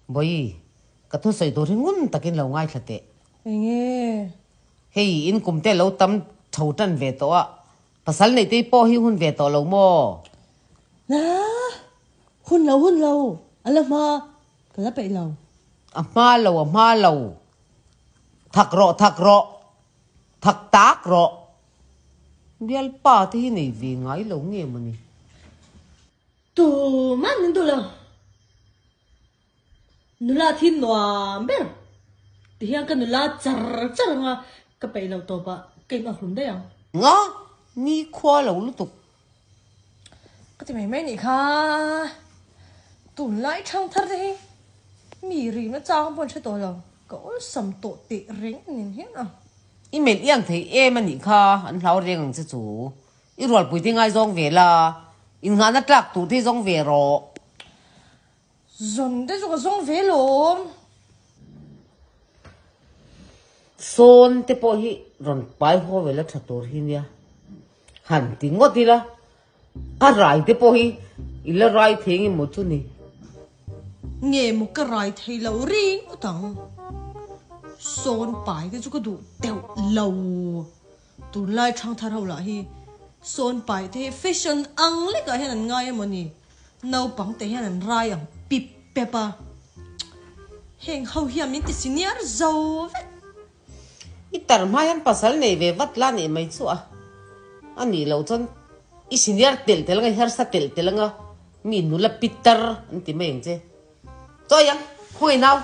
Bawi, ka thusawi tur hi ngun takin lo ngaithla teh. Enge? Hei, in kum te lo tam tho tan ve tawh a, pasal neih te pawh hi hun ve tawh lo maw? Na, hun lo hun lo, a la hma, ka la peih lo. A hma lo, a hma lo. Thak rawh, thak rawh, thak tak rawh. Bialpa te hi nei ve ngai lo nge mawni? Tuman min duh lo. Nula thi nuam ber ti hian ka nula char char anga ka peih loh tawp ah ka in awhlum daih ang. Nga ni khua lo lutuk. Ka ti mai mai nih kha. Tunlai thang thar te hi mi rihna chang pawh an hre tawh lo. Ka awlsam tawh teh reng nen hian a. I melh iang thei em a nih kha an hlau reng ang che chu. I rualpui te ngaizawng ve la, innghahna tlak tur te hi zawng ve rawh. Zawn te chu ka zawng ve lawm. Sawn te pawh hi rawn pai haw ve la tha tur hi nia. Han ti ngawt ila, a rai te pawh hi i la rai thei nge maw chu ni. Nge maw ka rai thei lo ring ngawt ang. Sawn pai te chu ka duh deuh lo. Tunlai thangthar ho lah hi sawn pai te hi fashion ang lekah hian an ngai emaw ni? Naupang te hian an rai ang pip pep a, heng ho hian min ti senior zo vek. I tar hma hian pasal nei ve vat la nih mai chu a, a nih loh chuan i senior telh telh anga i harsa telh telh anga mi nula pitar an ti mai ang che. Chawi ang, khawngaih nau.